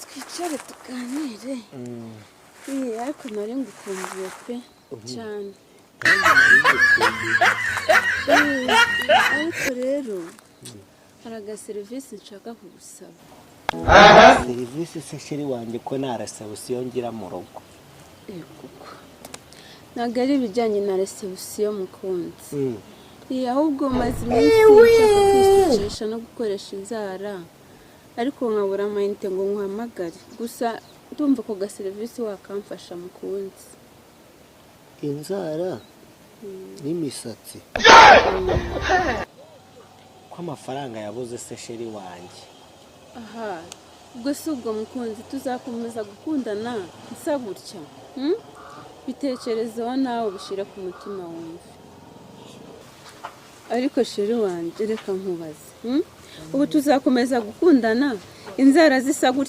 Twicare tuganire. Ariko nari ngukumbuye pe, cyane. Ariko rero hari agaserivisi nshaka kugusaba. Serivisi se, chéri wanjye, ko nta reception ngira mu rugo? Kuko ntabwo ari ibijyanye na reception, mukunzi. Ahubwo maze iminsi nshaka kwisukisha no gukoresha inzara, ariko nkabura amayinite ngo nkuhamagare. Gusa ndumva ako gaserivisi wakamfasha, mukunzi. Inzara n'imisatsi, ko amafaranga yabuze se, chéri wanjye? Aha, ubwo si ubwo, mukunzi, tuzakomeza gukundana nsa gutya, Bitekerezeho nawe, ubishyire ku mutima wumve. Ariko chéri wanjye, reka nkubaze, Ubu tuzakomeza gukundana inzara zisa gutya?